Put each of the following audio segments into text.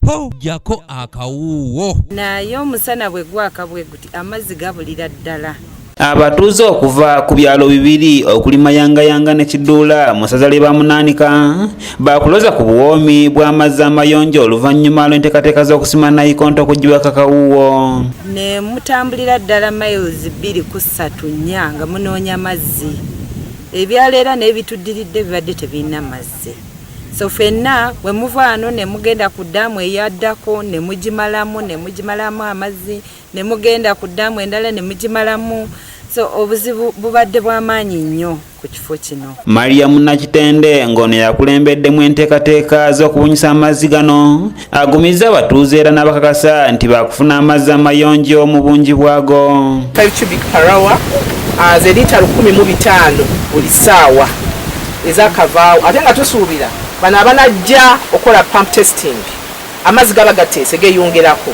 Po jjako akawuuwo. Naye omusana bwe gwaka bwe guti, amazzi gabulira ddala. Abatuuze okuva ku byalo bibiri okuli Mayangayanga ne Kiduula mu ssaza ly'e Bamunaanika baakuloza ku buwoomi bw'amazzi amayonjo oluvannyuma lw'enteekateeka z'okusima nayikonto okuggyibwako akawuuwo. Ne mutambulira ddala miles 2 ku 3 4 nga munoonya mazzi. Ebyalo era n'ebituddiridde bibadde tebirina mazzi. So ffenna bwe muva wano ne mugenda ku ddaamu eyaddako ne mugimalamu, ne mugimalamu amazzi, ne mugenda ku ddaamu endala ne mugimalamu. So obuzibu bubadde bw'amaanyi nnyo ku kifo kino. Mariam Nakitende ng'ono yakulembeddemu enteekateeka z'okubunyisa amazzi gano agumizza abatuuze era n'abakakasa nti baakufuna amazzi amayonjo mu bungi bwago. 5 cubic per hour, ze lita 1500 buli ssaawa ezakavaawo, ate nga tusuubira bano abanajja okukola pump testing amazzi gaba gateese geeyongerako,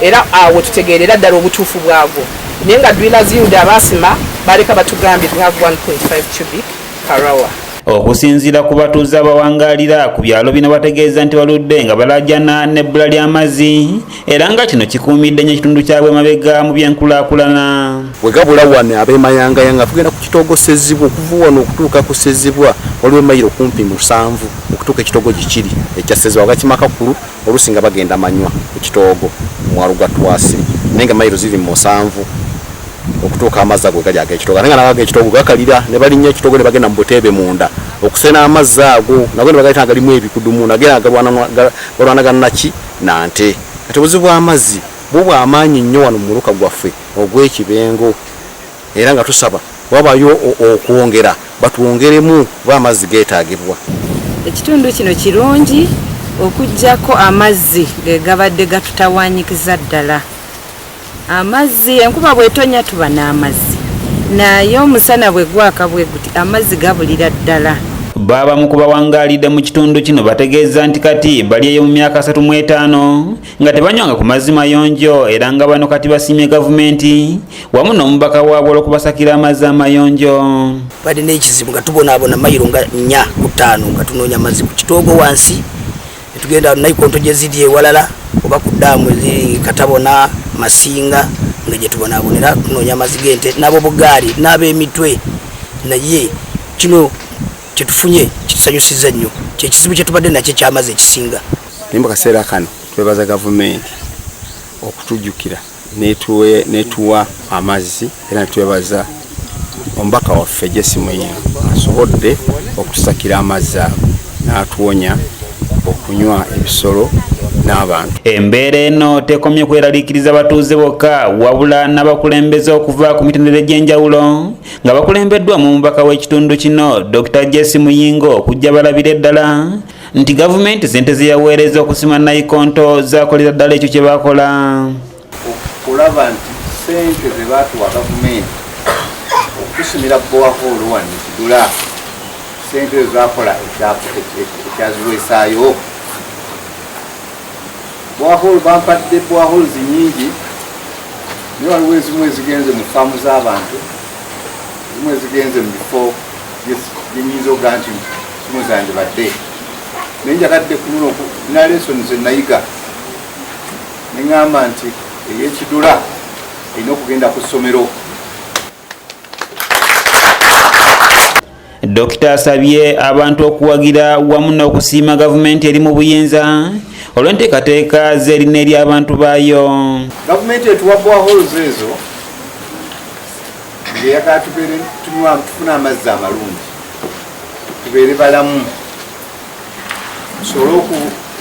era awo tutegeerera ddala obutuufu bwago. Naye nga drillers yield abaasima baleka batugambye we have 1.5 cubic per hour. Okusinziira ku batuuze abawangaalira ku byalo bino, bategeeza nti baludde nga balajana n'ebbula ly'amazzi era nga kino kikuumidde nnyo ekitundu kyabwe mabega mu byenkulaakulana. Bwe gabula wano ab'emayangayanga tugenda ku Kitoogo Ssezibwa. Okuva wano okutuuka ku Ssezibwa waliwo emayiro kumpi 7 okutuuka ekitoogo gikiri ekya Ssezibwa. Gakimakakulu oluusi nga bagenda manywa ku Kitoogo mwalo gwa Twasi, naye nga mayiro ziri 7 okutuuka amazzi ago gali ag'ekitoogo, ate nga nago ag'ekitoogo gakalira ne balinnya ekitoogo ne bagenda mu buteebe munda okusena amazzi ago, nago ne bagaleeta nga galimu ebikudumu, nage nga galwanagana naki nante. Kati obuzibu bw'amazzi bwo bw'amaanyi nnyo wano mu muluka gwaffe ogw'Ekibengo, era nga tusaba wabayo okwongera batwongeremu kuba amazzi geetaagibwa. Ekitundu kino kirungi okuggyako amazzi ge gabadde gatutawaanyikiza ddala. Amazzi, enkuba bw'etonnya tuba n'amazzi, naye omusana bwe gwaka bwe guti, amazzi gabulira ddala. Baabamu ku bawangaalidde mu kitundu kino bategeeza nti kati bali eyo mu myaka 35 nga tebanywanga ku mazzi mayonjo, era nga bano kati basiimye gavumenti wamu n'omubaka waabwe olw'okubasakira amazzi amayonjo. Tubadde n'ekizibu nga tubonaabona mayiro nga 4 ku 5 nga tunoonya amazzi ku kitoogo wansi, netugenda nayikonto gye ziri ewalala oba ku ddaamu eziri Katabona, Masinga, nga gye tubonaabonera tunoonya amazzi g'ente n'ab'obugaali n'ab'emitwe. Naye kino kyetufunye kitusanyusiza nnyo. Kyekizibu kyetubadde nakyo ekyamazzi ekisinga. Naye mu kaseera kano twebaza gavumenti okutujjukira netuwa amazzi, era netwebaza omubaka waffe Jesse Muyingo asobodde okusakira amazzi ago n'atuwonya okunywa ebisolo n'abantu. Embeera eno tekomye kweraliikiriza batuuze bokka, wabula n'abakulembeze okuva ku mitendera egy'enjawulo nga bakulembeddwamu omubaka w'ekitundu kino Dr Jesse Muyingo okujja balabira eddala nti gavumenti sente ze yaweereza okusima nayikonto zakolera ddala ekyo kye bakola. Okulaba nti sente ze baatuwa gavumenti okutusimira borehole wano Ekidula, sente ezo zakola ekyaziweesaayo. Borehole bampadde boreholes nyingi, naye waliwo ezimu ezigenze mu faamu z'abantu, ezimu ezigenze mu bifo byenyinza okugaa nti simu zandibadde. Naye njagadde kuluno na lesson ze nayiga, neŋŋamba nti ey'Ekidula erina okugenda ku ssomero. Dokita asabye abantu okuwagira wamu n'okusiima gavumenti eri mu buyinza olw'enteekateeka z'erina eri abantu baayo. Gavumenti etuwa boreholes ezo ng'eyagala tubeere tunywa, tufune amazzi amalungi, tubeere balamu, tusobole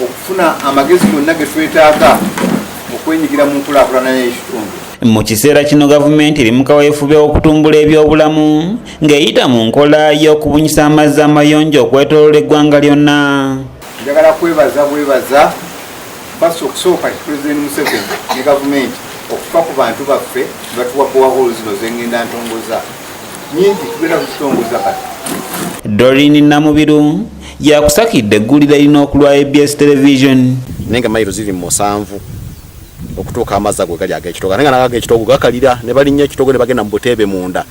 okufuna amagezi gonna ge twetaaga okwenyigira mu nkulaakulana y'ekitundu. Mu kiseera kino gavumenti eri mu kaweefube okutumbula ebyobulamu ng'eyita mu nkola y'okubunyisa amazzi amayonjo okwetooloola eggwanga lyonna. Njagala kwebaza bwebaza basi okusooka Pulezidenti Museveni ne gavumenti okufa ku bantu baffe ne batuwa borehole zino zengenda ntongoza nyingi, tugenda kuzitongoza kati. Dorin Namubiru yakusakidde eggulire lino okulwa ABS Television. Naye nga mayiro ziri 7 okutuuka amazzi ago gali ag'ekitoogo, ate nga nago ag'ekitoogo gakalira ne balinnya ekitoogo ne bagenda mu buteebe munda.